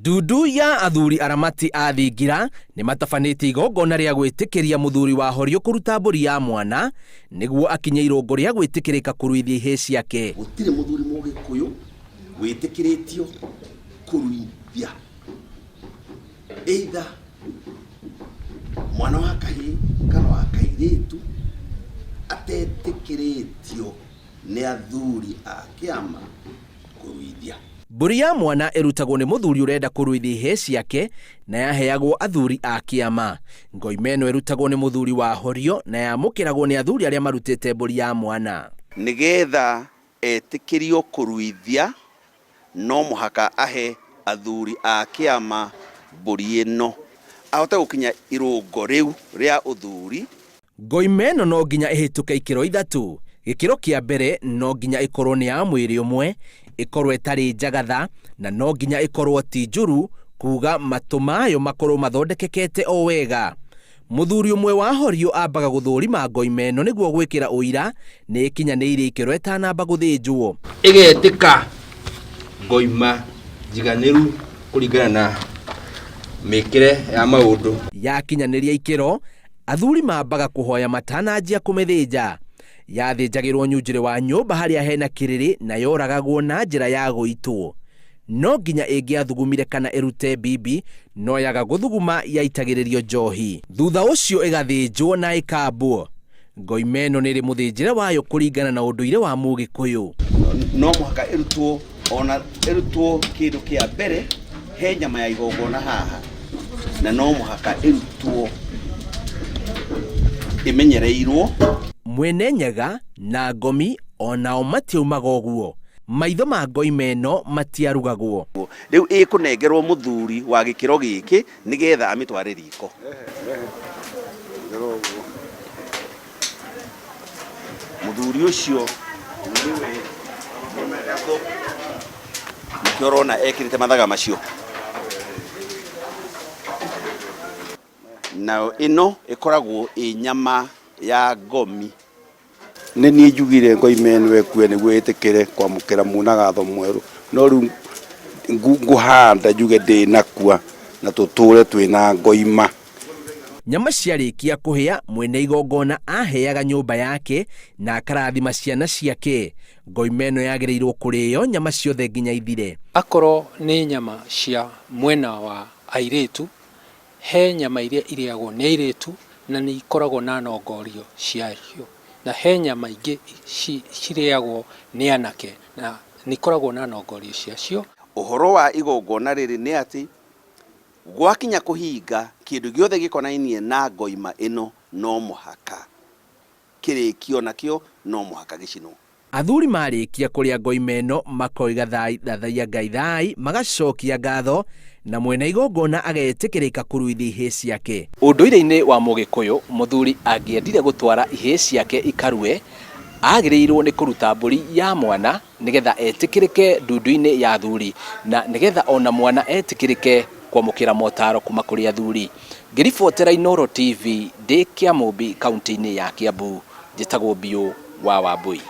Ndundu ya athuri aramati a thingira nĩ matabanĩtie igongona rĩa gwĩtĩkĩria mũthuri wa horio kũruta mbũri ya mwana nĩguo akinye irũngo rĩa gwĩtĩkĩrĩka kũruithia ihĩĩ ciake. Gũtirĩ mũthuri Mũgĩkũyũ wĩtĩkĩrĩtio kũruithia either mwana wa kahĩĩ kana wa kairĩtu atetĩkĩrĩtio nĩ athuri a kĩama kũruithia. Mbũri ya mwana ĩrutagwo nĩ mũthuri ũrenda kũruithia ihĩĩ ciake na yaheagwo athuri a kĩama. Ngoima ĩno ĩrutagwo nĩ mũthuri wa horio na yamũkĩragwo nĩ athuri arĩa marutĩte mbũri ya mwana. Nĩgetha etĩkĩrio kũruithia no mũhaka ahe athuri a kĩama mbũri ĩno ahote gũkinya irũngo rĩu rĩa ũthuri. Ngoima ĩno no nginya ĩhĩtũke ikĩro ithatũ. Gĩkĩro kĩa mbere no nginya ĩkorwo nĩ ya mwĩrĩ ũmwe, ĩkorwo ĩtarĩ njagatha, na no nginya ĩkorwo ti njũru, kuga matũ mayo makorwo mathondekekete o wega. Mũthuri ũmwe wa horio ambaga gũthũrima ngoima ĩno nĩguo gwĩkĩra ũira nĩ ĩkinyanĩirie ikĩro ĩtanamba gũthĩnjwo. Ĩgetĩka ngoima njiganĩru kũringana na mĩkĩre ya maũndũ. Yakinyanĩria ikĩro, athuri mambaga kũhoya matananjia kũmĩthĩnja. Yathĩnjagĩrwo nyunjurĩ wa nyũmba harĩa hena kĩrĩrĩ na yoragagwo na njĩra ya gũitwo. No nginya ĩngĩathugumire kana ĩrute mbimbi, no yaga gũthuguma yaitagĩrĩrio njohi. Thutha ũcio ĩgathĩnjwo na ĩkambwo. Ngoima ĩno nĩ ĩrĩ mũthĩnjĩre wayo kũringana na ũndũire wa Mũgĩkũyũ. No mũhaka ĩrutwo ona ĩrutwo kĩndũ kĩa mbere he nyama ya igongona haha, na no mũhaka ĩrutwo ĩmenyereirwo. Mwene Nyaga na Ngomi onao matiaumaga ũguo. Maitho ma ngoima ĩno matiarugagwo. Rĩu ĩkũnengerwo mũthuri wa gĩkĩro gĩkĩ nĩgetha amĩtware riko. Mũthuri ũcio nĩwe nĩkĩo ũrona ekĩrĩte mathaga macio. Nayo ĩno ĩkoragwo ĩ nyama ya ngomi. Nĩ niĩ njugire ngoima ĩno ĩkue nĩguo ĩtĩkĩre kwamũkĩra munagatho mwerũ, no rĩu ngũhanda njuge ndĩnakua na tũtũre twĩna ngoima. Nyama ciarĩkia kũhĩa, mwene igongona aheaga nyũmba yake na akarathima ciana ciake. Ngoima ĩno yagĩrĩirwo kũrĩo nyama ciothe nginya ithire. Akorwo nĩ nyama cia mwena wa airĩtu, he nyama iria irĩagwo nĩ airĩtu na nĩ ikoragwo na nongorio ciacio, na he nyama ingĩ cirĩagwo nĩ anake na nĩ ikoragwo na nongorio ciacio. Ũhoro wa igongona rĩrĩ nĩ atĩ gwakinya kũhinga kĩndũ gĩothe gĩkonainie na ngoima ĩno no mũhaka kĩrĩkio nakĩo no mũhaka gĩcinwo. Athuri marĩkia kũrĩa ngoima ĩno makoiga thai thathaiya Ngai thai, magacokia ngatho na mwene igongona agetĩkĩrĩka kũruithia ihĩĩ ciake. Ũndũire-inĩ wa Mũgĩkũyũ, mũthuri angĩendire gũtwara ihĩĩ ciake ikarue, agĩrĩirwo nĩ kũruta mbũri ya mwana nĩgetha etĩkĩrĩke ndundu-inĩ ya athuri na nĩgetha ona mwana etĩkĩrĩke kwamũkĩra motaro kuma kũrĩ athuri. Ngĩribotera Inooro TV ndĩ Kĩamũmbi kaunti-inĩ ya Kiambu, njĩtagwo Biũ wa Wambui.